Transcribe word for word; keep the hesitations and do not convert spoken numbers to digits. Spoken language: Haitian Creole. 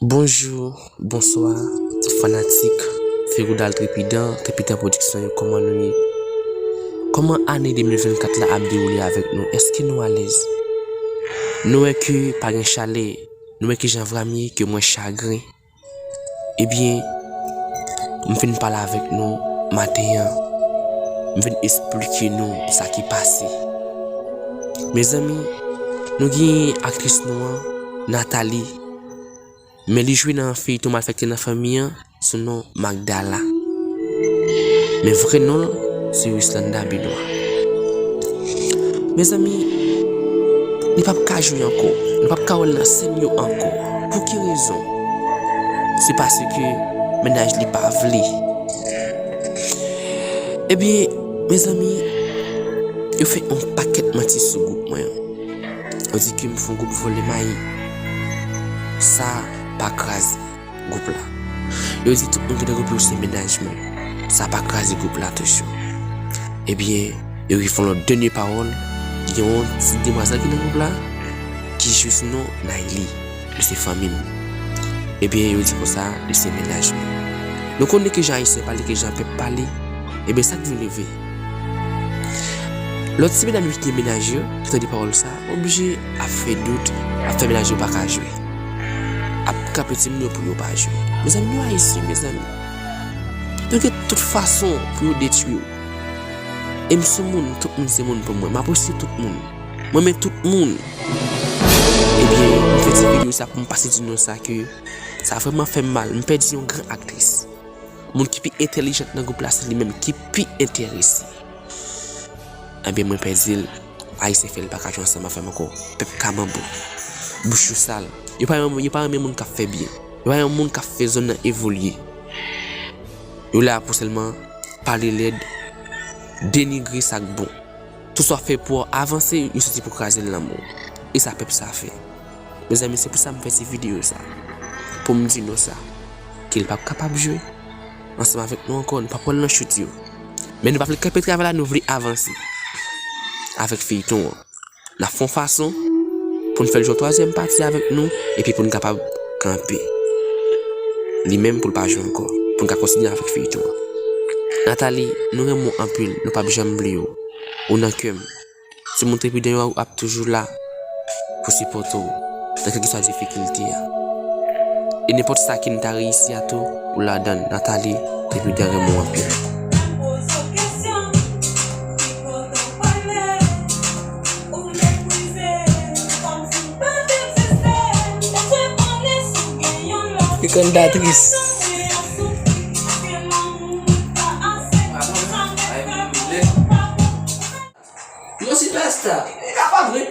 Bonjou, bonswa, tout fanatik Feroudal Trepidan, Trepidan Pwodiksyon yo, kòman nou ye? Kòman ane de mil vennkat la ap dewoule avèk nou? Èske nou alèz? Nou wè ke pa gen chalè, nou wè kijan vram ye, ke mwen chagren. Ebyen, m vin pale avèk nou maten an, m vin esplike nou sa ki pase. Mezanmi, nou gen aktris nou an, Nathalie, men li jwe nan feyton Malfektè nan Fanmi an sou non Magdala. Men vrè non l se Wislanda Benoît. Mezanmi, li p ap ka jwe ankò. Nou p ap ka wè l nan sèn yo ankò. Pou ki rezon? Se paske mennaj li pa vle. Ebyen, mezanmi, yo fè yon pakèt manti sou gwoup mwen an. Yo di ke m fè yon gwoup vòlè mayi. Sa pa kraze gwoup la. Yo di tout moun ki nan gwoup yo se mennaj mwen. Sa pa kraze gwoup la toujou. Ebyen, yo rive fè yon lòt dènye pawòl. Gen yon ti demwazèl ki nan gwoup la, ki jwe sou non Nayli. Li se fanmi m. Ebyen, yo di konsa, li se mennaj mwen. Nou konnen kijan Ayisyen pale, kijan pèp pale. Ebyen, sa k vin rive? Lòt ti medam yo ki gen mennaj yo, ki tande pawòl sa, oblije ap fè dout, ap fè mennaj yo pa ka jwe. Ap kanpe timoun yo pou yo pa jwe. Mezanmi, yo Ayisyen, mezanmi. Yo gen tout fason pou yo detwi w. E m sou moun, tout moun se moun pou mwen. M apresye tout moun. M renmen tout moun. Ebyen, m fè ti videyo sa pou m pase di nou sa ke sa vrèman fè m mal. M pèdi yon gran aktris. Moun ki pi entèlijant nan gwoup la, se li menm ki pi enterese. Ebyen, mwen pèdi l. Ayisyen fè l pa ka jwe ansanm avè m ankò. Pèp kamanbo. Bouch yo sal. Yo pa renmen, yo pa renmen moun k ap fè byen. Yo pa renmen moun k ap fè zòn nan evolye. Yo la pou sèlman pale lèd, denigre sa k bon. Tout sa w ap fè pou w avanse, yo soti pou kraze l nan men w. E sa pèp sa fè. Mezanmi, se pou sa m fè ti videyo sa. Pou m di nou sa. Ke l p ap kapab jwe ansanm avèk nou ankò, nou p ap wè l nan chout yo. Men nou pa vle kanpe travay la, nou vle avanse avèk feyton an. N ap fè yon fason pou n fè l jwe yon twazyèm pati avèk nou, epi pou n kapab kanpe. Li menm pou l pa jwe ankò, pou n ka kontinye avèk feyton an. Nathalie, nou renmen w anpil, nou p ap janm bliye w. Ou nan kè m. Timoun Trepidan yo ap toujou la pou sipòte w nan kèlkeswa difikilte a. E nenpòt sa ke n ta reyisi a tou, ou ladan l. Nathalie, Trepidan renmen w anpil. Frékandatris. Yon sipèsta. E ka pa vre.